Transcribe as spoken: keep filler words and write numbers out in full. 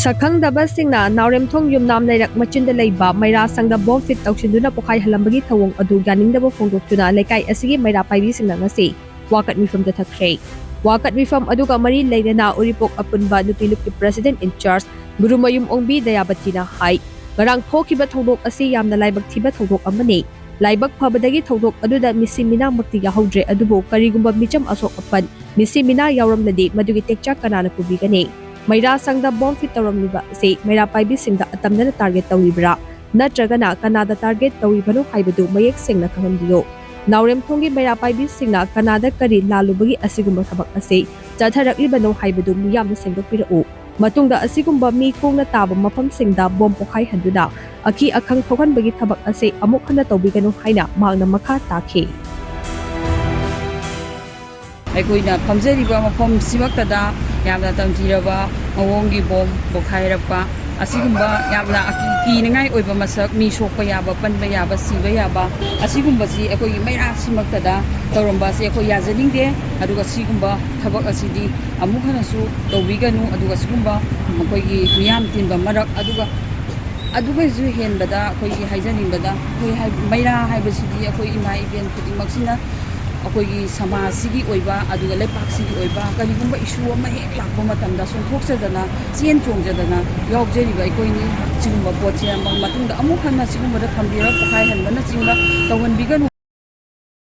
ꯁꯛꯈꯪꯗꯕꯁꯤꯡꯅ ꯅꯥꯎꯔꯦꯝꯊꯣꯡ ꯌꯨꯝꯅꯥꯝ ꯂꯩꯔꯛ ꯃꯆꯤꯟꯗ ꯂꯩꯕ ꯃꯩꯔꯥ ꯁꯪꯗ ꯕꯣꯝ ꯐꯤꯠ ꯇꯧꯁꯤꯟꯗꯨꯅ ꯄꯣꯈꯥꯏꯍꯜꯂꯝꯕꯒꯤ ꯊꯧꯑꯣꯡ ꯑꯗꯨ ꯌꯥꯅꯤꯡꯗꯕ ꯐꯣꯡꯗꯣꯛꯇꯨꯅ ꯂꯩꯀꯥꯏ ꯑꯁꯤꯒꯤ ꯃꯩꯔꯥ ꯄꯥꯏꯕꯤꯁꯤꯡꯅ ꯉꯁꯤ ꯋꯥꯀꯠ ꯃꯤꯐꯝ ꯆꯠꯊꯈ꯭ꯔꯦ꯫ ꯋꯥꯀꯠ ꯃꯤꯐꯝ ꯑꯗꯨꯒ ꯃꯔꯤ ꯂꯩꯅꯅ ꯎꯔꯤꯄꯣꯛ ꯑꯄꯨꯟꯕ ꯅꯨꯄꯤ ꯂꯨꯞꯀꯤ president in charge ꯒꯨꯔꯨꯃꯌꯨꯝ ꯑꯣꯡꯕꯤ ꯗꯌꯥꯕꯇꯤꯅ ꯍꯥꯏ, ꯉꯔꯥꯡ ꯊꯣꯛꯈꯤꯕ ꯊꯧꯗꯣꯛ ꯑꯁꯤ ꯌꯥꯝꯅ ꯂꯥꯏꯕꯛ ꯊꯤꯕ ꯊꯧꯗꯣꯛ ꯑꯃꯅꯤ꯫ ꯂꯥꯏꯕꯛ ꯐꯕꯗꯒꯤ ꯊꯧꯗꯣꯛ ꯑꯗꯨꯗ ꯃꯤꯁꯤ ꯃꯤꯅꯥꯃꯛꯇꯤ ꯌꯥꯎꯍꯧꯗ꯭ꯔꯦ, ꯑꯗꯨꯕꯨ ꯀꯔꯤꯒꯨꯝꯕ ꯃꯤꯆꯝ ꯑꯁꯣꯛ ꯑꯄꯟ, ꯃꯤꯁꯤ ꯃꯤꯅꯥ ꯌꯥꯎꯔꯝꯂꯗꯤ ꯃꯗꯨꯒꯤ ꯇꯦꯛꯆꯥꯛ ꯀꯅꯥꯅ ꯄꯨꯕꯤꯒꯅꯤ? ꯃꯩꯔꯥ ꯁꯪꯗ ꯕꯣꯝ ꯐꯤꯠ ꯇꯧꯔꯝꯂꯤꯕ ꯑꯁꯤ ꯃꯩꯔꯥ ꯄꯥꯏꯕꯤꯁꯤꯡꯗ ꯑꯇꯝꯅꯅ target ꯇꯧꯔꯤꯕ꯭ꯔꯥ? ꯅꯠꯇ꯭ꯔꯒꯅ ꯀꯅꯥꯗ target ꯇꯧꯔꯤꯕꯅꯣ ꯍꯥꯏꯕꯗꯨ ꯃꯌꯦꯛ ꯁꯦꯡꯅ ꯈꯪꯍꯟꯕꯤꯌꯨ꯫ ꯅꯥꯎꯔꯦꯝꯊꯣꯡꯒꯤ ꯃꯩꯔꯥ ꯄꯥꯏꯕꯤꯁꯤꯡꯅ ꯀꯅꯥꯗ ꯀꯔꯤ ꯂꯥꯜꯂꯨꯕꯒꯤ ꯑꯁꯤꯒꯨꯝꯕ ꯊꯕꯛ ꯑꯁꯤ ꯆꯠꯊꯔꯛꯂꯤꯕꯅꯣ ꯍꯥꯏꯕꯗꯨ ꯃꯤꯌꯥꯝꯅ ꯁꯦꯡꯗꯣꯛꯄꯤꯔꯛꯎ꯫ ꯃꯇꯨꯡꯗ ꯑꯁꯤꯒꯨꯝꯕ ꯃꯤ ꯈꯣꯡꯅ ꯇꯥꯕ ꯃꯐꯝꯁꯤꯡꯗ ꯕꯣꯝ ꯄꯣꯈꯥꯏꯍꯟꯗꯨꯅ ꯑꯀꯤ ꯑꯈꯪ ꯊꯣꯛꯍꯟꯕꯒꯤ ꯊꯕꯛ ꯑꯁꯤ ꯑꯃꯨꯛ ꯍꯟꯅ ꯇꯧꯕꯤꯒꯅꯨ ꯍꯥꯏꯅ ꯃꯍꯥꯛꯅ ꯃꯈꯥ ꯇꯥꯈꯤ꯫ ꯑꯩꯈꯣꯏꯅ ꯐꯝꯖꯔꯤꯕ ꯃꯐꯝꯁꯤꯃꯛꯇꯗ ꯌꯥꯝꯅ ꯇꯝꯊꯤꯔꯕ ꯃꯑꯣꯡꯒꯤ ꯕꯣꯝ ꯄꯣꯈꯥꯏꯔꯛꯄ, ꯑꯁꯤꯒꯨꯝꯕ ꯌꯥꯝꯅ ꯑꯀꯤ ꯀꯤꯅꯤꯡꯉꯥꯏ ꯑꯣꯏꯕ ꯃꯁꯛ, ꯃꯤ ꯁꯣꯛꯄ ꯌꯥꯕ, ꯄꯟꯕ ꯌꯥꯕ, ꯁꯤꯕ ꯌꯥꯕ, ꯑꯁꯤꯒꯨꯝꯕꯁꯤ ꯑꯩꯈꯣꯏꯒꯤ ꯃꯩꯔꯥꯁꯤꯃꯛꯇꯗ ꯇꯧꯔꯝꯕ ꯑꯁꯤ ꯑꯩꯈꯣꯏ ꯌꯥꯖꯅꯤꯡꯗꯦ꯫ ꯑꯗꯨꯒ ꯁꯤꯒꯨꯝꯕ ꯊꯕꯛ ꯑꯁꯤꯗꯤ ꯑꯃꯨꯛ ꯍꯟꯅꯁꯨ ꯇꯧꯕꯤꯒꯅꯨ꯫ ꯑꯗꯨꯒ ꯁꯤꯒꯨꯝꯕ ꯑꯩꯈꯣꯏꯒꯤ ꯃꯤꯌꯥꯝ ꯇꯤꯟꯕ ꯃꯔꯛ, ꯑꯗꯨꯒ ꯑꯗꯨꯒꯁꯨ ꯍꯦꯟꯕꯗ ꯑꯩꯈꯣꯏꯒꯤ ꯍꯥꯏꯖꯅꯤꯡꯕꯗ, ꯑꯩꯈꯣꯏ ꯍꯥꯏ-, ꯃꯩꯔꯥ ꯍꯥꯏꯕꯁꯤꯗꯤ ꯑꯩꯈꯣꯏ ꯏꯃꯥ ꯏꯕꯦꯟ ꯈꯨꯗꯤꯡꯃꯛꯁꯤꯅ ꯑꯩꯈꯣꯏꯒꯤ ꯁꯃꯥꯖꯁꯤꯒꯤ ꯑꯣꯏꯕ, ꯑꯗꯨꯒ ꯂꯩꯄꯥꯛꯁꯤꯒꯤ ꯑꯣꯏꯕ ꯀꯔꯤꯒꯨꯝꯕ issue ꯑꯃ ꯍꯦꯛ ꯂꯥꯛꯄ ꯃꯇꯝꯗ ꯆꯣꯡꯊꯣꯛꯆꯗꯅ, ꯆꯦꯟ ꯆꯣꯡꯖꯗꯅ ꯌꯥꯎꯖꯔꯤꯕ ꯑꯩꯈꯣꯏꯅꯤ꯫ ꯁꯤꯒꯨꯝꯕ ꯄꯣꯠꯁꯦ ꯃꯇꯨꯡꯗ ꯑꯃꯨꯛ ꯍꯟꯅ ꯁꯤꯒꯨꯝꯕꯗ ꯊꯝꯕꯤꯔꯒ ꯄꯣꯈꯥꯏꯍꯟꯕꯅꯆꯤꯡꯕ ꯇꯧꯍꯟꯕꯤꯒꯅꯨ꯫